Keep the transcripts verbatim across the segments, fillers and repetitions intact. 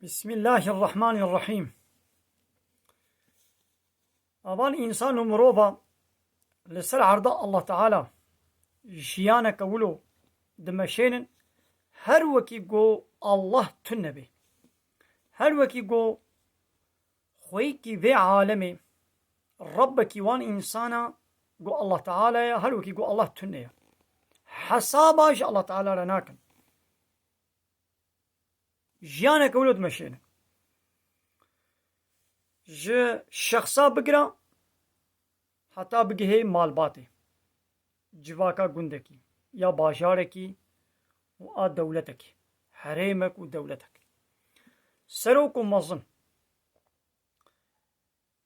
Bismillahirrahmanirrahîm. Avan însan û mirova li ser erda Allah Teala jiyaneke wilo dimeşênin, her wekî ku Allah tune be. Her wekî ku xweyîkî vê alemê, Rabbekî wan însana ku Allah Teala ye, her wekî ku Allah tune ye. Hesaba ji Allah Teala re nakin. Jiyaneke wilo dimeşêne. Ji şexsa bigira heta bigihê malbatê, civaka gundekî ya bajarekî û a dewletekî, herêmek û dewletek. Serok û mezin,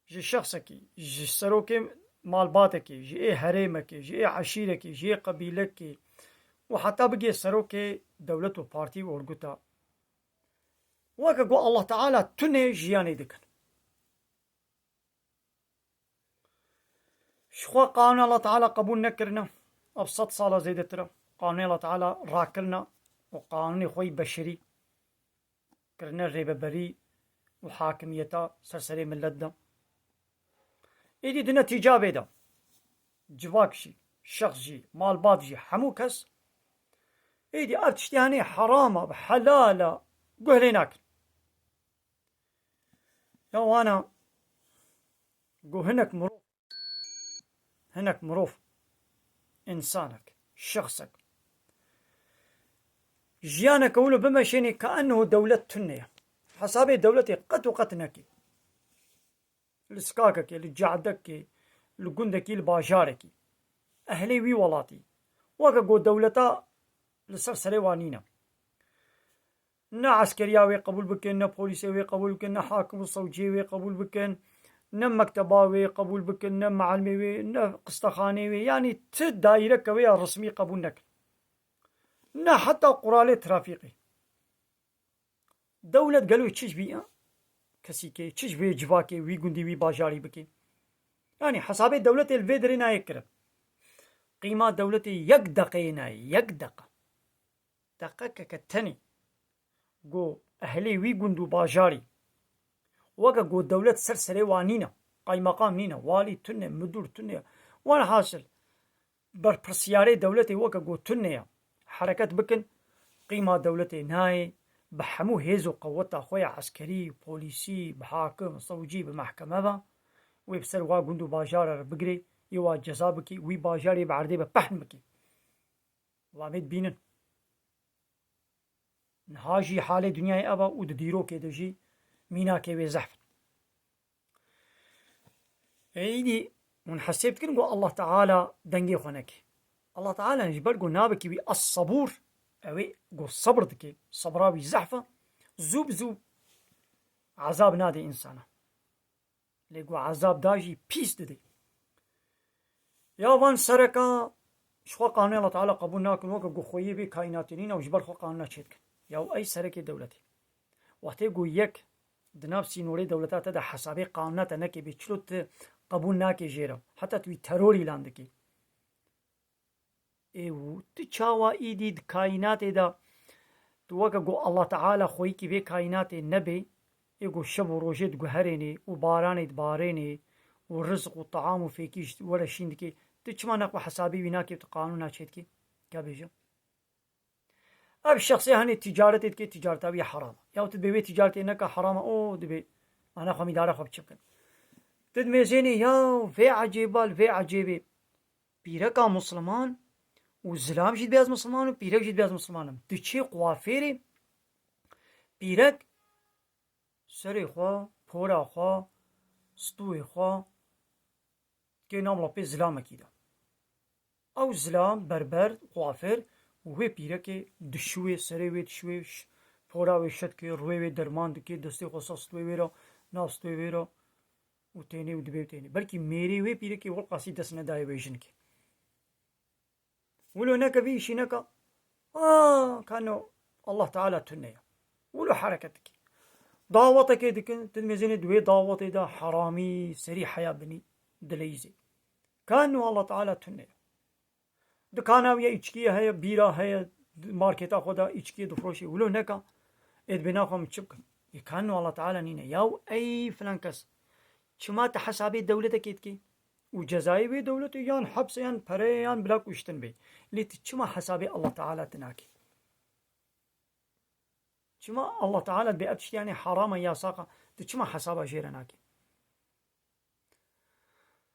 ji şexsekî, ji serokê malbatekê, ji ê herêmekê, ji ê eşîrekê, ji ê qebîlekê û heta bigê serokê dewlet û partî û orguta. Weke ku Allah Teala tune jiyanê dikin. Ji xwe qanûna Allah Teala qebûl nekirine. Ev sed sala zêdetir e. Qanûnê Allah Teala rakirine û qanûnê xwe yî beşerî kirine rêveberî û hakimiyeta ser serê millet de. Êdî di netîca vê de civak jî, şexs jî, malbat jî, hemû kes êdî ev tiştê henê heram e, bi helal e, guh lê nakin. Ya wana ku hinek mirov, hinek mirov, însanek, şexsek, jiyaneke wilo bimeşênê ka ennehu dewlet tune ye. Hesabê dewletê qet û qet nekê. Li Skakekê, li Cehdekê, li gundekî, li bajarekî. Ehlê wî welatî. Weke ku dewleta li ser serê wan nîne. Ne eskeriya wê qebûl bikin, ne polîsê wê qebûl bikin, ne hakim û sewciyê wê qebûl bikin, ne mekteba wê qebûl bikin, ne mealimê wê, ne qistexanê wê, yanî ti daîreke wê ya resmî qebûl nekin. Ne heta quralê trafîqê. Dewlet gelo çi ji vî kesîkê, çi ji vê civakê, wî gundî, wî bajarî bike? Yanî hesabê dewletê li vê derê nayê kirin. Qîma dewletê yek deqeyê nayê, yek deqe. Deqekeke tenê ku ehlê wî gund û bajarî, weke ku dewlet ser serê wan nîne, qaymeqam nîne, walî tune, midûr tune, welhasil berpirsiyarê dewletê weke ku tune ye, hereket bikin, qîma dewletê nayê, bi hemû hêz û qeweta xwe ya eskerî, polîsî, bi hakim, sewcî, bi mehkeme ve, wê bi ser wa gund û bajara re bigirê, yê wa ceza bikî, wî bajarê bi erdê ve pehn bikî. Wela em ê dibînin. Niha jî halê dinyayê ev e û di dîrokê de jî mînakê wê zehf in. Êdî hûn hesêb dikin ku Allah Teala dengê xwe neke. Allah Teala ji ber ku navekî wî Es-Sebûr, ew ê ku sebir dike, sebra wî zehf e, zû bi zû ezab nade însana. Lê ku ezab da jî pîs dide. Ya van sereka ji xwe qanûnê Allah Teala qebûl nakin, weke ku xweyê vê kaînatê nîne û ji ber xwe qanûna çêdikin. Ya ey serekê dewletê. Wextê ku yek di nav sînorê dewleta te de hesabê qanûna te neke bê, çilo tu qebûl nake jê re. Heta tu wî teror îlan dikî. Ê û tu çawa îdî di kaînatê de, tu weke ku Allah Teala xweyîkî vê kaînatê nebê, ê ku şev û rojê diguherênê û baranê dibarênê û rizq û team û fêkî ji we re şîn dikê, tu çima neqwe hesabê wî nakê û tu qanûna çêdikê? Ka bêje. Ev şexsê henê tîcaretê dike, tîcareta wî heram e. Ya tu dibê wê tîcaretê neka, heram e, o dibê ana xwe mîdara xwe bi çi bikin. Tu dimêzênê ya vê ecêba li vê ecêbê. Pîreka Musliman û zilam jî dibê ez Musliman im, pîrek jî dibê ez Musliman im. Diçê kuafêrê, pîrek serê xwe, pora xwe, stûyê xwe dikê nav lapê zilamekî de. Ew zilam, berber, kuafêr û wê pîrekê dişuwê, serê wê dişuwê, ş-, pora wê şe dikê, rûyê wê derman dikê, destê xwe ser stûyê wê re, nav stûyê wê re û tênê û dibê û tênê. Belkî mêrê wê pîrekê welqasî dest nedaye wê jinikê. Wilo neke, vî îşî neke. A, kano Allah Teala tune ye. Wilo hereket dike. Dawetekê dikin, tu dimêzênê di wê dawetê de heramî, serî heya binî, dileyîzê. Kano Allah Teala tune ye. Dikana wî ya îçkiyê heye, bîra heye, di marketa xwe de îçkiyê difroşê. Wilo neka, ê dibê naxwe min çi bikim? Ê ka no Allah Teala nîne. Yaw ey filan kes, çima tu hesabê dewletekê dikî? Û cezayê wê dewletê yan hepse yan pereye yan bila kuştin bê. Lê tu çima hesabê Allah Teala tu nakî? Çima Allah Teala dibê ev tiştê yanî herama, yasaqa, tu çima hesaba jê re nakî?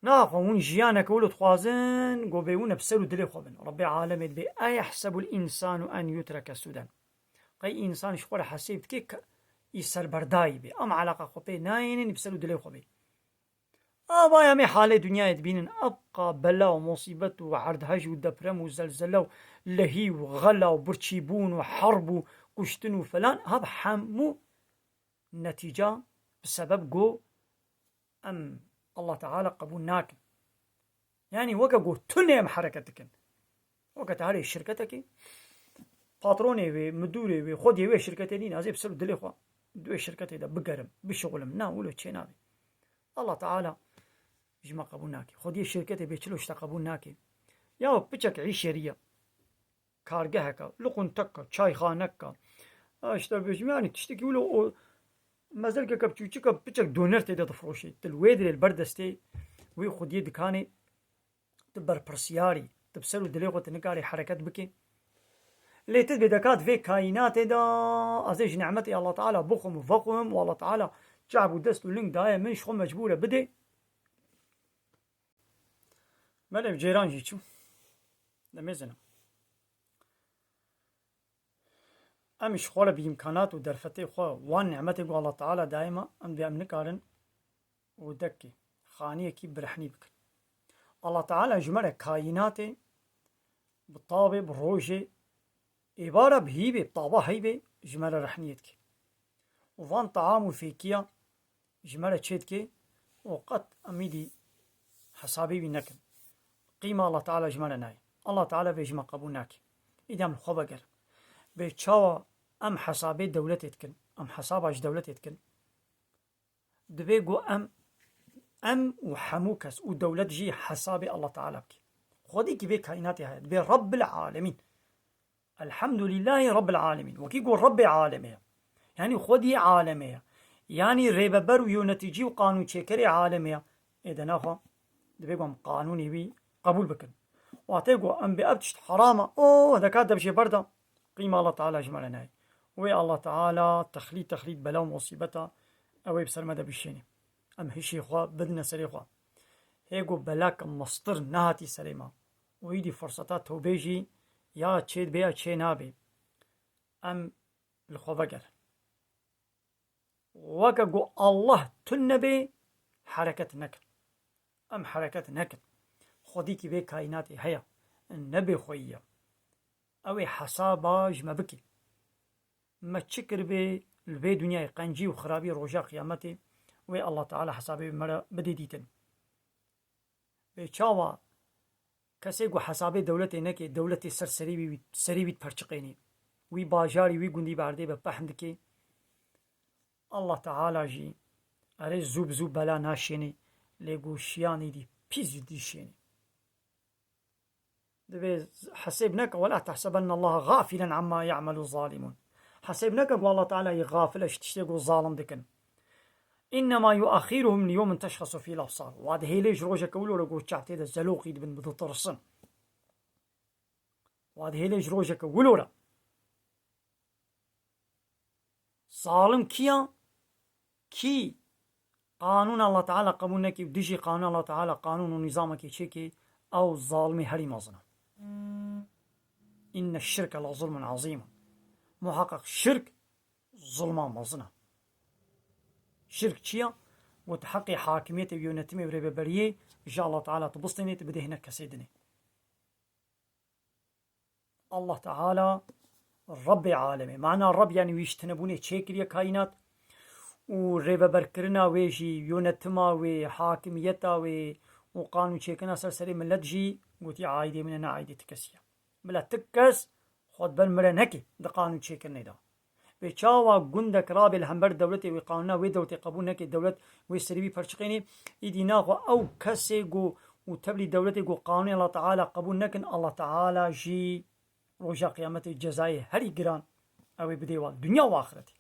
Naxwe hûn jiyaneke wilo dixwazin, go bê hûn bi ser û dilê xwe bin. Rebbê alemê dibê, "Eyehsebul insanu en yutreke sudan." Qey însan ji xwe re hesêb dike ke î serberdayî bê. Em eleqa xwe pê nayênin, bi ser û dilê xwe bê. Ava em ê halê dinyayê dibînin, evqa bela û musîbet û erdhej û deprem û zelzele û lehî û xela û birçîbûn û herb û kuştin û felan, ev hemû netîca bi sebeb go em Allah Teala qebûl nakin. Yanî weke go tune em hereket dikin. Weke te herê şirketekê, patronê wê, midûrê wê, xwediyê wê şirketê nîne, ez ê bi ser û dilê xwe di wê şirketê de bigerim, bişixulim. Na, wilo çê nabê. Allah Teala ji me qebûl nake. Xwediyê şirketê bê çilo ji te qebûl nake. Ya piçek îşerî ye. Kargeheke, luquntek e, çayxanek e. Ha, işte bêjim, yanî tiştekî wilo o mezelkeke biçûçik e, piçek doner tê de difiroşê. Tu li wê dirê li ber destê wê xwediyê dikanê, tu berpirsiyarî, tu bi ser û dilê xwe tu nikarî hereket bikî. Lê tu dibê deka di vê kaînatê de ez ê ji nimetê Allah Teala bixwim û vexwim û Allah Teala çav û dest û ling daye min, ji xwe mecbûr e bidê. Belê, bi cêran jî çû. Demê zina. Em ji xwe re bi îmkanat û derfetê xwe wan nîmetê ku Allah Teala daye me, em dê em nikarin û dekê, xaniyekî bi rehnî bikin. Allah Teala ji me re kaînatê bi tavê, bi rojê, êvara bi hîvê, bi tava heyvê ji me re rehniyê dike. Û van taam û fêkiya ji me re çê dike û qet em îdî hesabê wî nekin. Qîma Allah Teala ji me re nayê. Allah Teala vê ji me qebûl nake. Îdî em li xwe vegerin. Bê çawa em hesabê dewletê dikin? Em hesaba ji dewletê dikin. Divê ku em, em û hemû kes û dewlet jî hesabê Allah Teala bike. Xwedî ki vê kaînatê heye. Divê Rabbil Alemîn. Elhamdulillahî Rabbil Alemîn. Wekî ku Rabbê alemê ye. Yanî xwediyê alemê ye. Yanî rêveber û yöneticî û qanûnçêkerê alemê ye. Ê de naxwe divê ku em qanûnê wî qebûl bikin. Watê ku em bê ev tişt heram e, o, deka dev jê berda. Qîma Allah Teala ji me re nayê. Wê Allah Teala texlî, texlît bela û musîbeta ew ê bi ser me de bişênê. Em hişê xwe bidine serê xwe. Hê ku belek mestir nehatî serê me. Û îdî firseta tewbê jî ya çê dibe ya çê nabe. Em li xwe vegerin. Weke ku Allah tune be, hereket nekin. Em hereket nekin. Xwedî ki vê kaînatê heye, ne bêxweyî ye. Ew ê hesaba ji me bike. Me çi kiribe li vê dinyayê, qencî û xirabî, roja qiyametê wê Allah Teala hesabê me re bidê dîtin. Bê çawa kesê ku hesabê dewletê neke, dewletê ser serê wî, serê wî diperçiqênê. Wî bajarî, wî gundî bi erdê bi pehn dike. Allah Teala jî erê zû bi zû bela naşênê, lê ku şiyanî dî pîs jî dî şênê. Divê hesêb neke, "Ve la tahsebennallaha gafilen amma ya'melu zalimun." Hesêb neke ku Allah Teala yê gafil e ji tiştê ku zalim dikin. "İnnemâ yuaxîruhum li yevmin teşxasu fîl absar." Wa dihêlê ji rojeke wilo re ku çav tê de zeloqî dibin, bi ditirsin. Wa dihêlê ji rojeke wilo re. Zalim kî ya? Kî qanûna Allah Teala qebûl nekî û dijî qanûna Allah Teala qanûn û nîzamekî çêkî, ew zalimî herî mezin e. "İnne şirke la zulmun azîm." Muhaqqeq şirk zulma mezin e. Şirk çi ya? Got heqê hakimiyetê û yönetimê û rêveberiyê ji Allah Teala tu bistênê, tu bidê hinek kesê dinê. Allah Teala Rebbê alemê. Mana Reb, yanî wî ji tinebûnê çêkiriye kaînat û rêveberkirina wê jî, yönetima wê, hakimiyeta wê û qanûnçêkirina ser serê milet jî gotî aîdê min e, ne aîdê ti kesî ye. Bila ti kes xwe di ber min re neke di qanûnçêkirinê de. Vê çawa gundek rabe li hember dewletê wê qanûna wê dewletê qebûl neke, dewlet wê serî wî perçiqênê, îdî naxwe ew kesê ku û tevlî dewletê ku qanûnê Allah Teala qebûl nekin, Allah Teala jî roja qiyametê cezayê herî giran ew ê bidê wan, dinya û axiretê.